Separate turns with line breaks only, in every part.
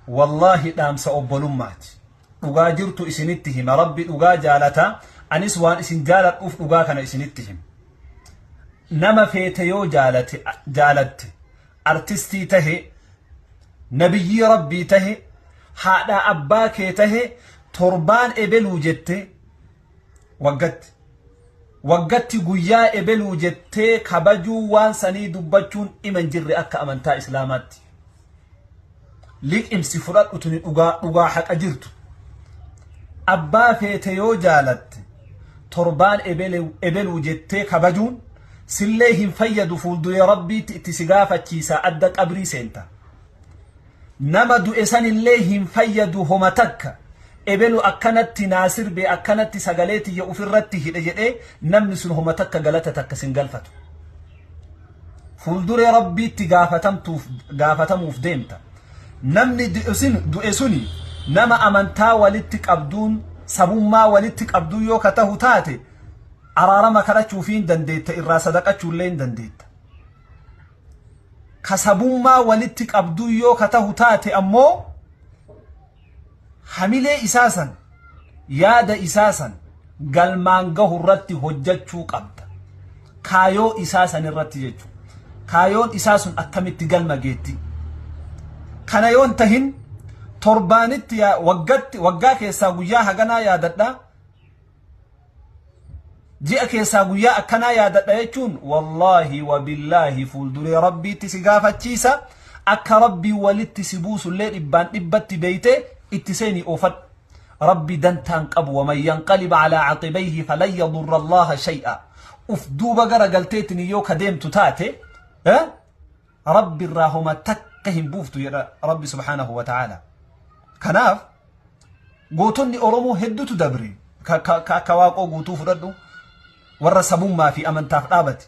Wallaahi dhaamsa obbolummaati. Dhugaa jirtu isinitti hima. Rabbi dhugaa jaalata. Anis waan isin jaaladhuuf dhugaa kana isinitti hima. Nama feete yoo jaalate jaalatte artistii tahe, nabiyyii Rabbii tahe, haadhaa abbaa kee tahe, torbaan ebeluu jette, waggatti waggatti guyyaa ebeluu jettee kabajuu waan sanii dubbachuun dhima hin jirre akka amantaa islaamaatti. Liqimsi fudhadhu, tuni dhugaa, dhugaa haqa jirtu. Abbaa feete yoo jaalatte torbaan ebeluu jettee kabajuun sillee hin fayyadu, fuulduree Rabbiitti itti si gaafachiisa, adda qabrii seenta. Nama du'e sanillee hin fayyadu homa takka. Ebelu akkanatti naa sirbe, akkanatti sagalee tiyya ofirratti hidhe jedhee namni sun homa takka galata takka sin galfatu. Fuulduree Rabbiitti gaafatamtuuf gaafatamuuf deemta. Namni du'e suni nama amantaa walitti qabduun, sabummaa walitti qabduun yoo ka tahu taate, araarama kadhachuufii hin dandeetta, irraa sadaqachuullee hin dandeetta. Ka sabummaa walitti qabduu yoo ka tahu taate ammoo, hamilee isaa san, yaada isaa san galmaan gahu irratti hojjachuu qabda. Kaayoo isaa san irratti jechuudha. Kaayoon isaa sun akkamitti galma geetti? Kana yoo hin tahin, torbaanitti, waggatti, waggaa keessaa guyyaa haganaa yaadadha, ji'a keessaa guyyaa akkanaa yaadadha jechuun, wallaahi wabillaahi fuulduree Rabbiitti si gaafachiisa. Akka Rabbii walitti si buusullee dhibbaan dhibbatti beeyte itti seenii oofadhu. Rabbi dantaan qabu, waman yanqalib alaa caqibayhi falan yadurra Allaha shay'a. Uf duuba gara galteetiin yoo ka deemtu taate, Rabbi irraa homa takka hin buuftu jedha Rabbi subhaanahu wa ta'ala. Kanaaf gootonni Oromoo hedduutu dabre. Ka akka Waaqoo Guutuu fudhadhu, warra sabummaa fi amantaaf dhaabate.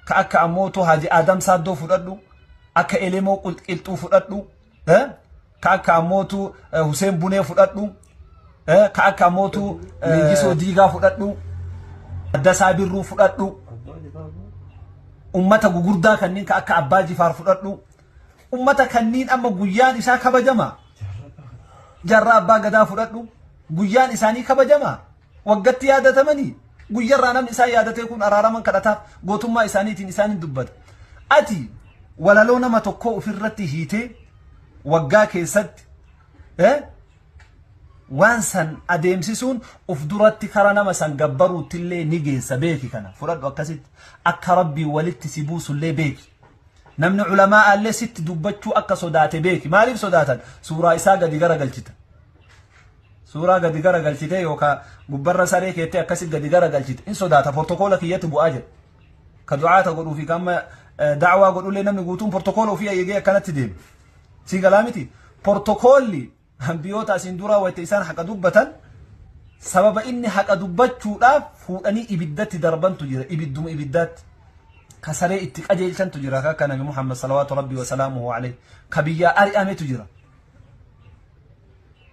Ka akka ammootu Haaji Aadam Saaddoo fudhadhu, akka Elemoo Qilxuu fudhadhu, ka akka ammootu Huseen Bunee fudhadhu, ka akka ammootu Leenjisoo Diigaa fudhadhu, Addasaa Birruu fudhadhu, ummata gugurdaa kanneen ka akka Abbaa Jifaar fudhadhu. Ummata kanniin amma guyyaan isaa kabajama. Jaarraa Abbaa Gadaa fudhadhu, guyyaan isaanii kabajama. Waggatti yaadatamanii guyyarraa namni isaan yaadatee kun araaraman kadhataaf, gootummaa isaaniitiin isaan hin dubbata. Ati walaloo nama tokkoo ofirratti hiitee waggaa keessatti waan san adeemsisuun uf duratti kara nama san gabbaruuttillee ni geessa, beeki. Kana fudhadhu akkasitti. Akka Rabbii walitti si buusullee beeki. Namni culamaa'aallee sitti dubbachuu akka sodaate beeki. Maaliif sodaatan? Suuraa isaa gadi garagalchita. Suuraa gadi garagalchitee yookaan gubbarra saree keettee akkasi gadi garagalchite in sodaata, portokoola kiyyatti bu'aa jedha. Ka du'aata godhuu fi ka amma da'waa godhullee namni guutuun portokoola ofii eegee akkanatti deema. Si galaa miti? Portokoolli biyyoota asiin duraa wayita isaan haqa dubbatan, sababa inni haqa dubbachuudhaaf fuudhanii ibiddatti darbantu jira, ibidduma ibiddaatti. Ka saree itti qajeelchantu jira, akka Nabi Muhammad salawaatu Rabbii wa salaamuhu alayhi. Ka biyyaa ari'ametu jira.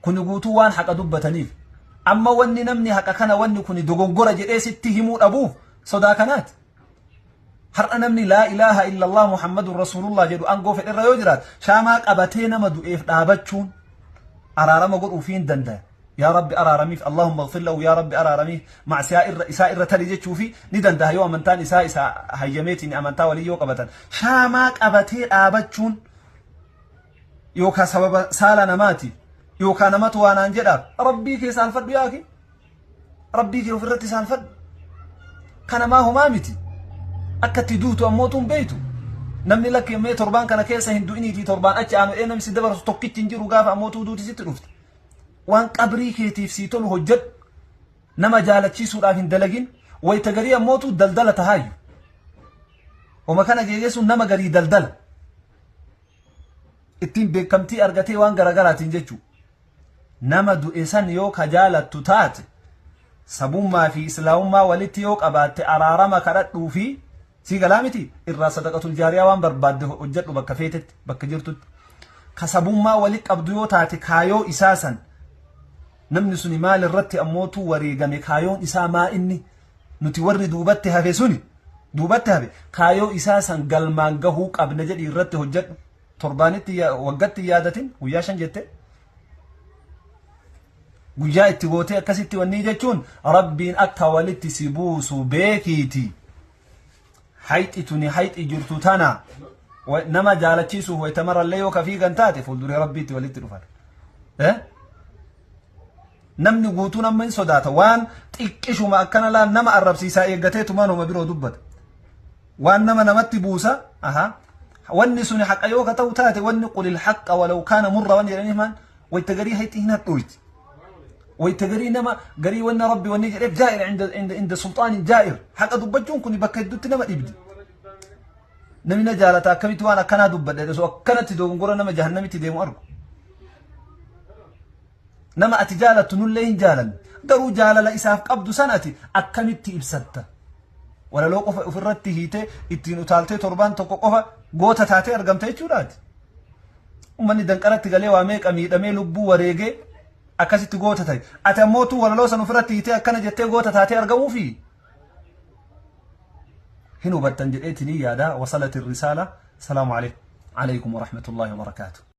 Kuni guutuu waan haqa dubbataniif. Amma wanni namni haqa kana wanni kuni dogoggora jedhee sitti himuu dhabuuf sodaa kanaati. Har'a namni laa ilaaha illallah Muhammadun Rasuulullah jedhu aangoo fedherra yoo jiraate, shaamaa qabatee nama du'eef dhaabachuun araarama godhuufii hin danda'a. Yaa Rabbi araaramiif, Allahumma ighfir lahu, yaa Rabbi araaramiif, macsiyaa irra isaa irra tali jechuufi ni danda'a yoo amantaan isaa isa hayyameetiin amantaa walii yoo qabatan. Shaamaa qabatee dhaabachuun yookaan sababa saala namaati yookaan namatu waa naan jedhaaf, Rabbii kee saalfadhu, yaaki. Rabbii kee ofirratti saalfadhu. Kana maa homaa miti. Akka itti duutu ammoo tun beeytu. Namni lakki mee torbaan kana keessa hin du'iniitii torbaan achi aanu ee namni si dabarsu tokkichi hin jiru, gaafa ammoo tuu duuti sitti dhufte. Waan qabrii keetiif sii tolu hojjedhu. Nama jaalachiisuudhaaf hin dalagin. Wayita garii ammootu daldala tahaayyu. Homa kana geegessuun nama garii daldala. Ittiin beekamtii argatee waan garaagaraatiin jechuudha. Nama du'e san yoo ka jaalattu taate, sabummaa fi islaamummaa walitti yoo qabaatte, araarama kadhadhuu fi sii galaa miti, irraa sadaqatul jaariyaa waan barbaadde hojjedhu bakka feetetti, bakka jirtutti. Ka sabummaa walitti qabdu yoo taate, kaayoo isaa san, namni suni maal irratti ammootu wareegame, kaayoon isaa maa inni, nuti warri duubatti hafe suni duubatti hafe kaayoo isaa san galmaan gahuu qabna jedhi irratti hojjedhu. Torbaanitti waggatti hin yaadatin guyyaa 5 jette. Guyyaa itti gootee akkasitti wanni jechuun Rabbiin akka walitti si buusu beekiiti. Hayxi tuni hayxi jirtu tana nama jaalachiisuuf wayita marallee yoo ka fiigan taate fuulduree Rabbiitti walitti dhufan. Eh? Namni guutuun amma hin sodaata waan xiqqishuma akkana laan nama arrabsiisaa eeggatee tumaan homa biroo dubbata. Waan nama namatti buusa aha wanni suni haqa yoo ka ta'u taate wanni qulil haqqa walaw kaana murra waan jedhaniif maan wayta garii hayxi hin hadhooyti. Wayta garii nama garii wanna rabbi wanni jedheef jaa'ir inda inda inda sulxaanin jaa'ir haqa dubbachuun kun bakka hedduutti nama dhibdi. Namni na jaalata akkamitti waan akkanaa dubbadhe osoo akkanatti dogongora nama jahannamitti deemu argu. Nama ati jaalattu nullee hin jaalanne. Garuu jaalala isaaf qabdu san ati akkamitti ibsatta? Walaloo qofa ofirratti hiitee ittiin utaaltee torbaan tokko qofa goota taatee argamta jechuudhaati. Uummanni danqaratti galee waa meeqa miidhamee lubbuu wareegee akkasitti goota ta'e. Ati ammootu walaloo san ofirratti hiitee akkana jettee goota taatee argamuufi hin hubattan jedheetiin yaada. Wasalati risaala. Salaamu alaikum warahmatullahi wabarakaatu.